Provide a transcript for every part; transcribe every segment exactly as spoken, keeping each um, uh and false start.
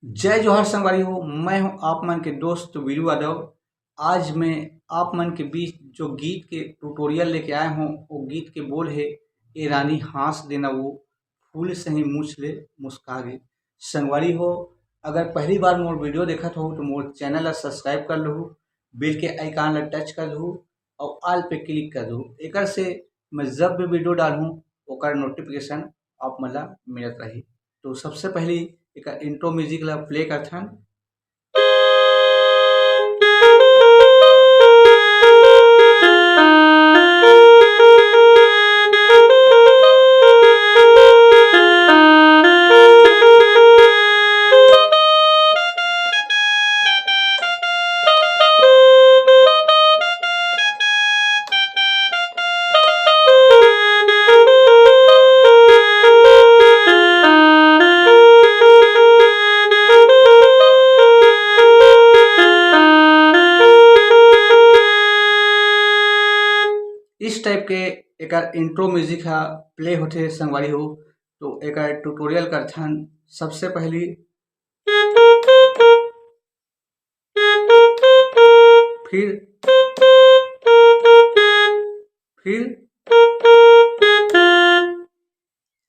जय जोहार संगवारी हो, मैं हूं आप मन के दोस्त वीरू यादव। आज मैं आप मन के बीच जो गीत के ट्यूटोरियल लेके आया हूं, वो गीत के बोल है, "ए रानी हाँस देना वो, फूल सही मुछ ले मुस्का गे।" संगवारी हो, अगर पहली बार मोर वीडियो देखत हो तो मोर चैनल ला सब्सक्राइब कर लहू, बेल के आइकन ला टच कर लहू और ऑल पे क्लिक कर दहू। एकर से मैं जब भी वीडियो डालहूँ ओकर नोटिफिकेशन आप मन ला मिलत रही। तो सबसे पहली एकर इंट्रो म्यूजिक ला प्ले करथन। इस टाइप के एकर इंट्रो म्यूजिक हा प्ले होथे संगवारी हो। तो एकर ट्यूटोरियल करथन। सबसे पहली फिर, फिर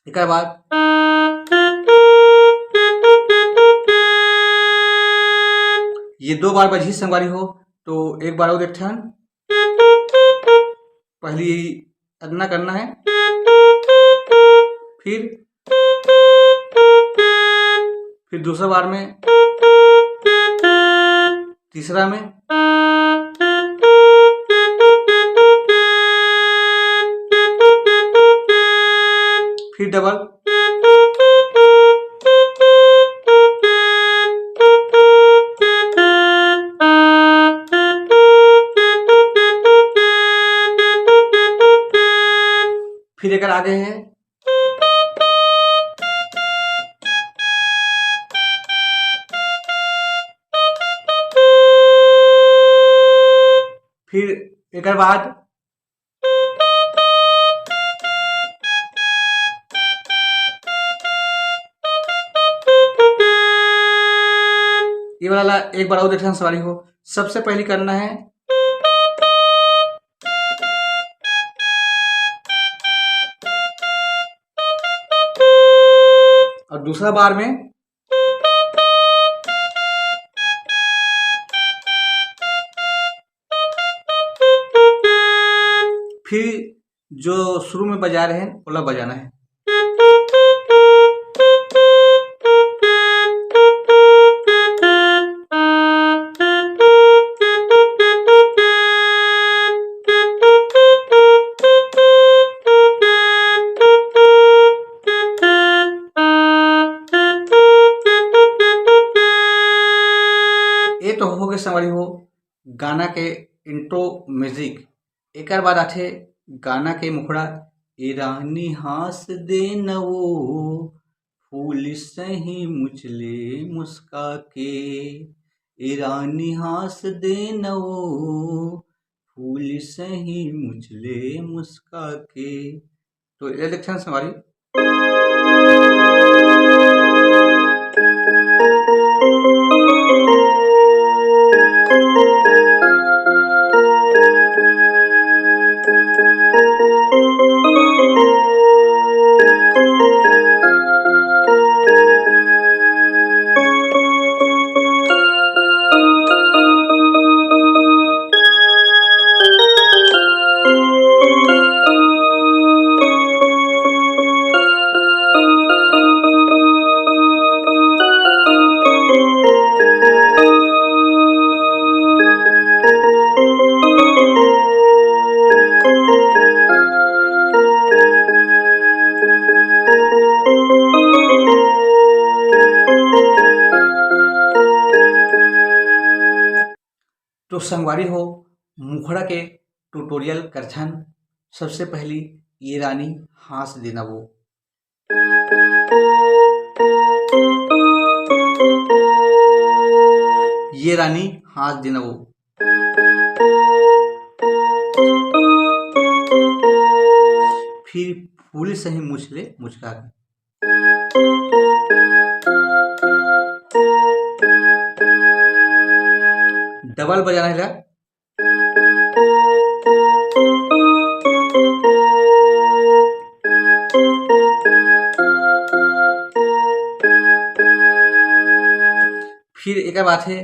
एकर बाद ये दो बार बजही संगवारी हो। तो एक बार और देखथन। पहली अतना करना है, फिर, फिर दूसरा बार में, तीसरा में, फिर डबल, फिर एकर आगे है। फिर एकर बाद ये वाला एक बार और देखना संगवारी हो। सबसे पहले करना है और दूसरा बार में फिर जो शुरू में बजा रहे हैं, ओला बजाना है। ये तो हो गए संगवारी हो गाना के इंट्रो म्यूजिक। एकर बाद आथे गाना के मुखड़ा, "ए रानी हाँस दे न वो, फूल सही मुछ ले मुस्का के। ए रानी हाँस दे न वो, फूल सही मुछ ले मुस्का के।" तो ये देखते हैं संगवारी। तो संगवारी हो, मुखड़ा के ट्यूटोरियल करथन। सबसे पहली ये रानी हाँस देना वो, ये रानी हाँस देना वो, फिर फूल सही मुछ ले मुस्का के। डबल बजाना है ला। फिर एक बात है,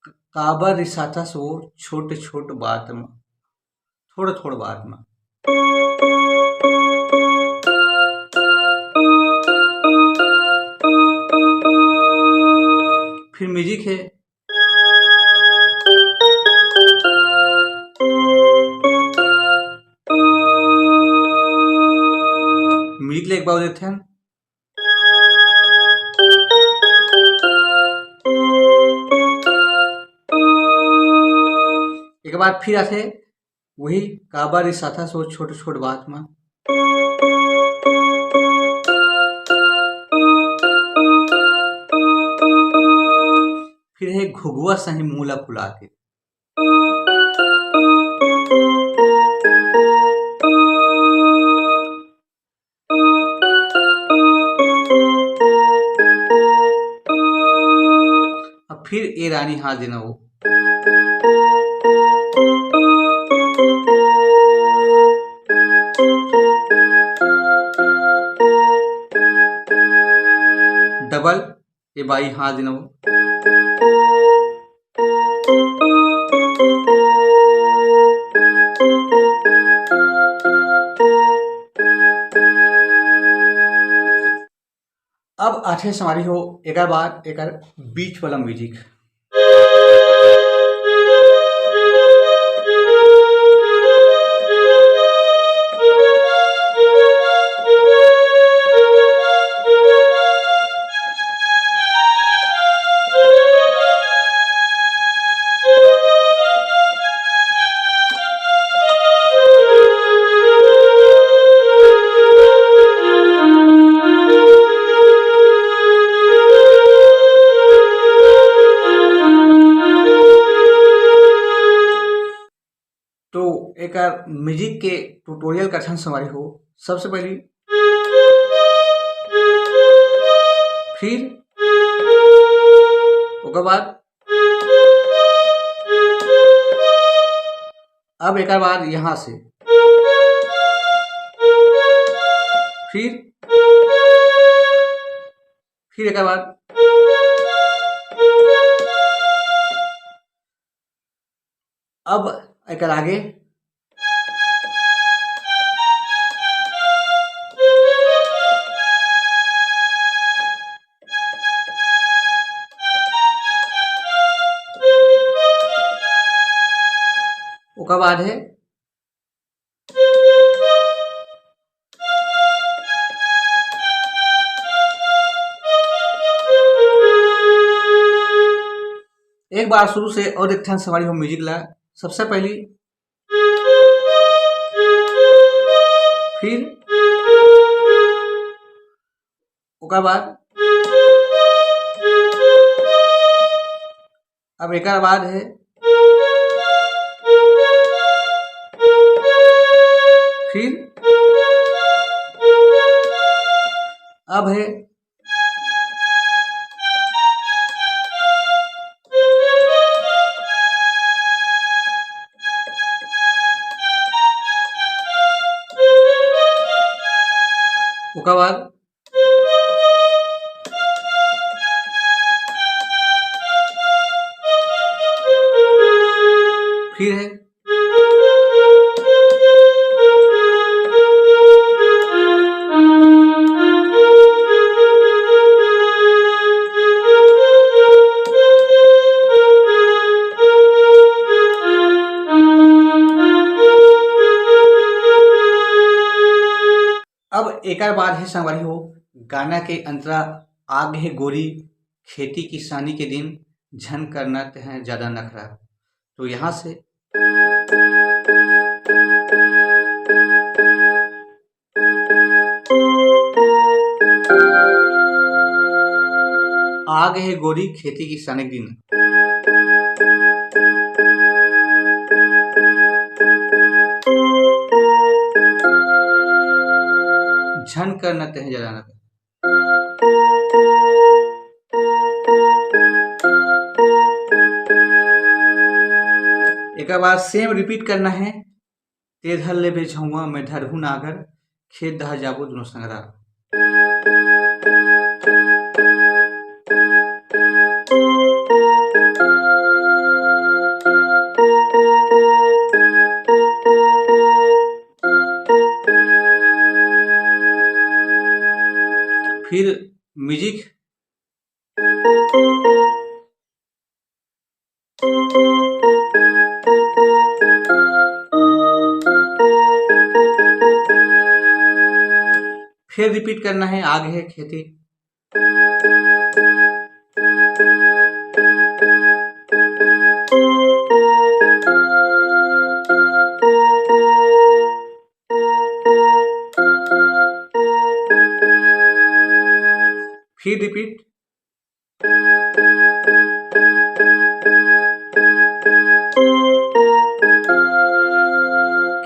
काबर रिसाथस वो छोट छोट बात म, थोड़ थोड़ बात म। फिर म्यूजिक है। म्यूजिक ले एक बार देखते हैं। एक बार फिर आते, वही काबर रिसाथस वो छोट छोट बात म। फिर है घुघुआ सही मुंह ला फुला के। अब फिर ए रानी हाथ देना हो। डबल, ए बाई हाथ देना हो। अब आथे संगवारी हो, एकर बाद एकर बीच वाला म्यूजिक। तो एकर म्यूजिक के ट्यूटोरियल करथन संगवारी हो। सबसे पहली फिर ओकर बाद अब एकर बाद यहाँ से फिर, फिर एकर बाद अब एकर आगे ओकर बाद है एक बार शुरू से और एक ठन संगवारी हो म्यूजिक ला। सबसे पहली फिर ओकर बाद अब एकर बाद है फिर अब है ओकर बाद फिर है। अब एकर बाद है संगवारी हो गाना के अंतरा, आगे है गोरी खेती किसानी के दिन, झन करना तेह ज्यादा नखरा। तो यहाँ से आगे है गोरी खेती किसानी के दिन। झन करना तेह ज्यादा नखरा। एकर बाद same repeat करना हे। ते धर लेबे झउआ, मैं धरहूँ नागर, खेत डहर जाबो दुनों संगरा। फिर music। फिर repeat करना हे, आगे हे खेती। फिर repeat।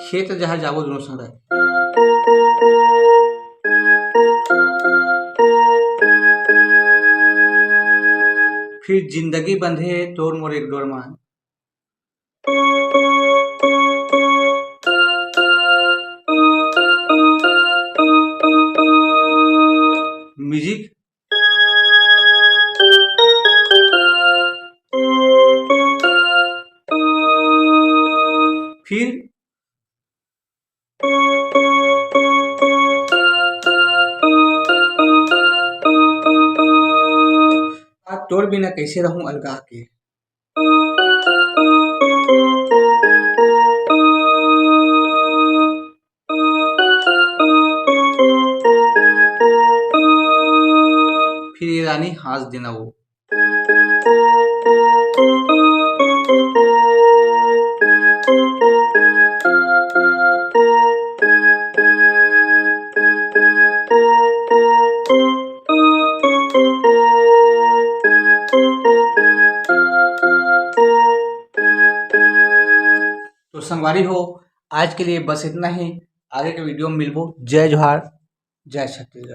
खेत डहर जाबो दुनों संगरा। फिर जिंदगी बंधे तोर मोर एक डोर मा। Music। फिर तोर बिना कैसे रहूं अलगा के। फिर ये रानी हाँस देना वो। तो संगवारी हो, आज के लिए बस इतना ही। आगे के video में मिलबो। जय जोहार, जय छत्तीसगढ़।